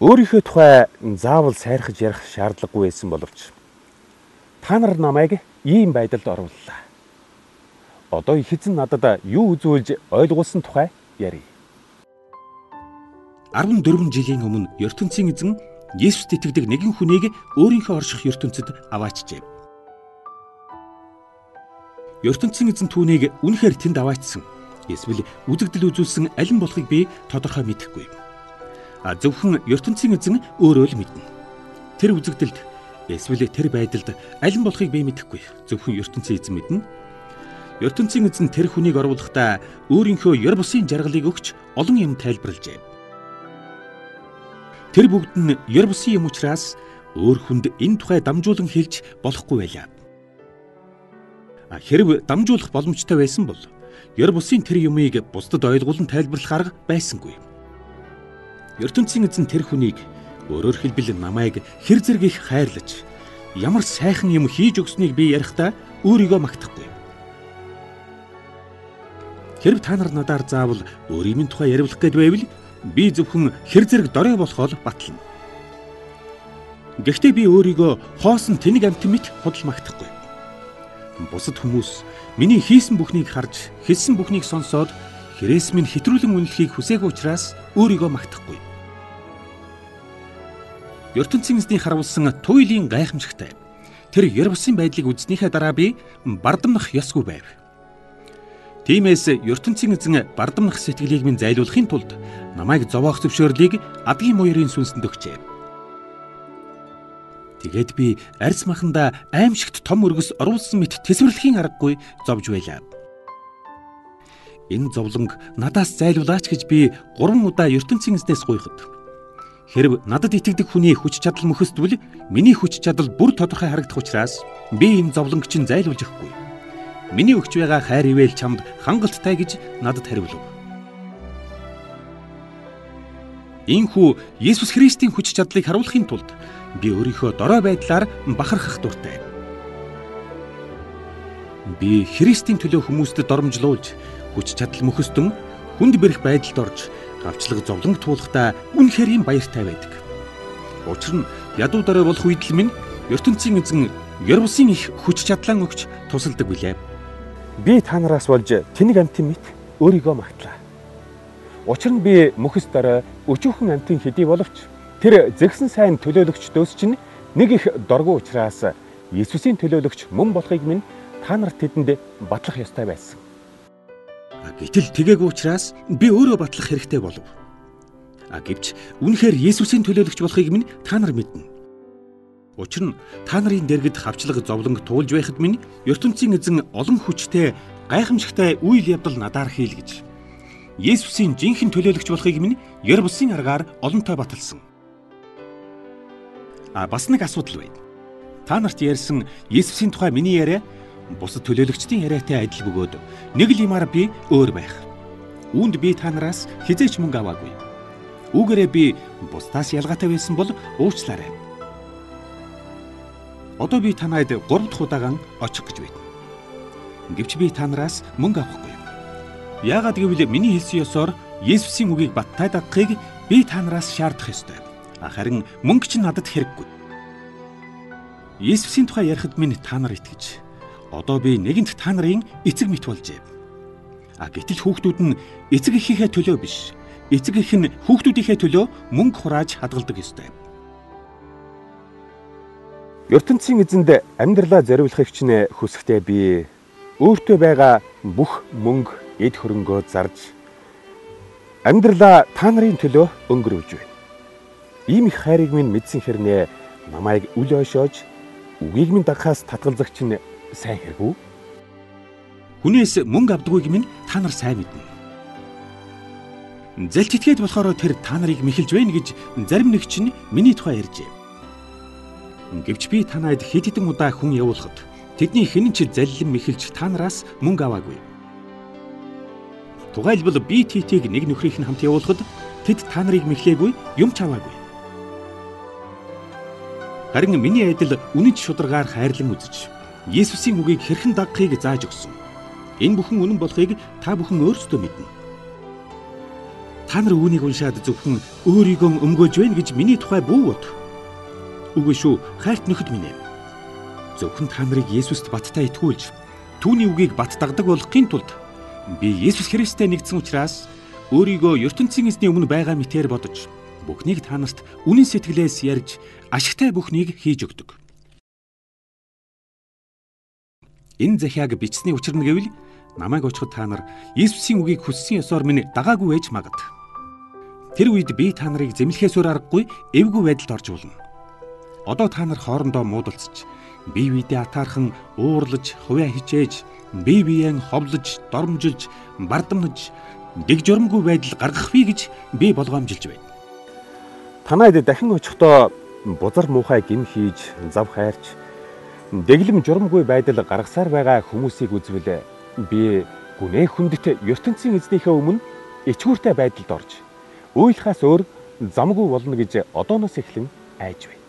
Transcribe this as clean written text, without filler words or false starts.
Өөрийнхөө тухай заавал сайрхаж ярих шаардлагагүй байсан боловч та нар намайг ийм байдалд орууллаа. Одоо их эзэн надад юу үзүүлж ойлгуулсан тухай ярив. 14 жилийн өмнө ертөнцийн эзэн Есүст итгэдэг нэгэн хүнийг өөрийнхөө орших ертөнцид аваачжээ. Ертөнцийн эзэн түүнийг үнэхээр тэнд аваачсан. Эсвэл үзэгдэл үзүүлсэн аль нь болохыг би тодорхой мэдэхгүй. Зөвхөн ертөнцийн эзэн өөрөө л мэднэ. Тэр үзэгдэлд эсвэл тэр байдалд аль нь болохыг би мэдэхгүй. Зөвхөн ертөнцийн эзэн мэднэ. Ертөнцийн эзэн тэр хүнийг оруулахдаа өөрийнхөө ёр бусын жаргалыг өгч олон юм тайлбарлажээ. Тэр бүгд нь ёр бусын юм учраас өөр хүнд энэ тухай дамжуулан хэлж болохгүй байлаа. Хэрв дамжуулах боломжтой байсан бол ёр бусын тэр юмыг бусдад ойлгуулан тайлбарлах арга байсангүй. Ертөнцийн эзэн тэр хүнийг өөрөөр хэлбэл намайг хэр зэрэг их хайрлаж ямар сайхан юм хийж өгснийг би ярихдаа өөрийгөө магтахгүй. Хэрв та нар надаар заавал өөрийн тухай яриулах гээд байвал би зөвхөн хэр зэрэг дорой болохоо л батлана. Гэхдээ би өөрийгөө хоосон тэнэг амьтан мэт худал магтахгүй. Бусад хүмүүс миний хийсэн бүхнийг харж, хэлсэн бүхнийг сонсоод Христос минь хэтрүүлэн үнэлэхийг хүсээгүй учраас өөрийгөө магтахгүй. Ертөнцийн эзний харуулсан туйлын гайхамшигтай тэр ёр бусын байдлыг үзснийхээ дараа би бардамнах ёсгүй байв. Тиймээс ертөнцийн эзэн бардамнах сэтгэлийг минь зайлуулахын тулд намайг зовоох зөвшөөрлийг адгийн муярын сүнсэнд өгчээ. Тэгээд би арьс махандаа аимшигт том өргөс оруулсан мэт тэсвэрлэхийн аргагүй зовж байлаа. Энэ зовлонг надаас зайлуулаач гэж би 3 удаа ертөнцийн эзнээс гуйхад хэрв надад итгэдэг хүний хүч чадал мөхөствөл миний хүч чадал бүр тодорхой харагдах учраас би энэ зовлонг чинь зайлуулж өгөхгүй. Миний өгч байгаа хайр ивэл чамд хангалттай гэж надад хариулв. Иймхүү Есүс Христийн хүч чадлыг харуулахын тулд би өөрийнхөө дорой байдлаар бахархах дуртай. Би Христийн төлөө хүмүүст доромжлуулж хүч чадал мөхөстөн хүнд бэрх байдалд орж гавчлаг зовлонг туулахдаа үнэхээр юм баяртай байдаг. Учир нь ядуу дорой болох үед л минь ертөнцийн эзэн ёр бусын их хүч чадлаа өгч тусалдаг билээ. Би та нараас болж тэнэг амьтан мэт өөрийгөө магтлаа. Учир нь би мөхөс дорой өчүүхэн амьтан хэдий боловч тэр зэгсэн сайн төлөөлөгчдөөс чинь нэг их доргүй учраас Есүсийн төлөөлөгч мөн болохыг минь та нарт тэдэнд батлах ёстой байсан. Гэтэл тэгээгүй учраас би өөрөө батлах хэрэгтэй болов. Гэвч үнэхээр Есүсийн төлөөлөгч болохыг минь та нар мэднэ. Учир нь та нарын дэргэд хавчлаг зовлонг туулж байхад минь ертөнцийн эзэн олон хүчтэй гайхамшигтай үйл явдал надаар хийлгэж Есүсийн жинхэнэ төлөөлөгч болохыг минь ёр бусын аргаар олонтой баталсан. Бас нэг асуудал байна. Та нарт ярьсан Есүсийн тухай миний яриа бусад төлөөлөгчдийн яриатай адил бөгөөд нэг л юмар би өөр байх. Үүнд би та нараас хэзээ ч мөнгө аваагүй. Үүгээрээ би бусдаас ялгаатай байсан бол уучлаарай. Одоо би танайд 3 дахь удаагаан очих гэж байна. Гэвч би та нараас мөнгө авахгүй. Яагаад гэвэл миний хэлсэн ёсоор Есүсийн үгийг баттай дагахыг би та нараас шаардах ёстой. Харин мөнгө чинь надад хэрэггүй. Есүсийн тухай ярихад минь та нар итгэж одоо би нэгэнт та нарын эцэг мэт болжээ. Гэтэл хүүхдүүд нь эцэг эхийнхээ төлөө биш, эцэг эх нь хүүхдүүдийнхээ төлөө мөнгө хурааж хадгалдаг ёстой. Ертөнцийн эзэнд амьдралаа зориулахыг чинь хүсэхдээ би өөртөө байгаа бүх мөнгө, эд хөрөнгөө зарж амьдралаа та нарын төлөө өнгөрүүлж байна. Ийм их хайрыг минь мэдсэн хэрнээ намайг үл ойшоож үгийг минь дагахаас татгалзах чинь сайн хэрэгүү? Хүнээс мөнгө авдаггүйг минь та нар сайн мэднэ. Залж итгээд болохоор тэр та нарыг мэхэлж байна гэж зарим нэг чинь миний тухай ярьжээ. Гэвч би танайд хэд хэдэн удаа хүн явуулахад тэдний хэн ч заллин мэхэлж та нараас мөнгө аваагүй. Тухайлбал би Титийг нэг нөхрийнх нь хамт явуулахад тэд та нарыг мэхлээгүй, юм ч аваагүй. Харин миний адил үнэнч шударгаар хайрлан үзэж Есүсийн үгийг хэрхэн дагахыг зааж өгсөн. Энэ бүхэн үнэн болохыг та бүхэн өөрсдөө мэднэ. Та нар үүнийг уншаад зөвхөн өөрийгөө өмгөөлж байна гэж миний тухай бүү бод. Үгүй шүү, хайрт нөхөд минь ээ. Зөвхөн та нарыг Есүст баттай итгүүлж, түүний үгийг бат дагдаг болгохын тулд би Есүс Христтэй нэгдсэн учраас өөрийгөө ертөнцийн эзний өмнө байгаа мэтээр бодож, бүхнийг та нарт үнэн сэтгэлээс ярьж, ашигтай бүхнийг хийж өгдөг. Энэ захиаг бичсэний учир нь гэвэл намайг очиход та нар Есүсийн үгийг хүссэн ёсоор минь дагаагүй байж магад. Тэр үед би та нарыг зэмлэхээс өөр аргагүй эвгүй байдалд орж болно. Одоо та нар хоорондоо муудалцж, бие биедээ атаархан уурлаж, хувиа хичээж, бие биеэн ховлож, доромжилж, бардамнаж, дэг журамгүй байдал гаргах вэ гэж би болгоомжилж байна. Танайд дахин очихдоо бузар муухай гин хийж, зав хайрч, дэглэм журамгүй байдал гаргасаар байгаа хүмүүсийг үзвэл би гүнээ хүндэт ертөнцийн эзнийхээ өмнө ичгүүртэй байдалд орж уйлахаас өөр замгүй болно гэж одооноос эхлэн айж байна.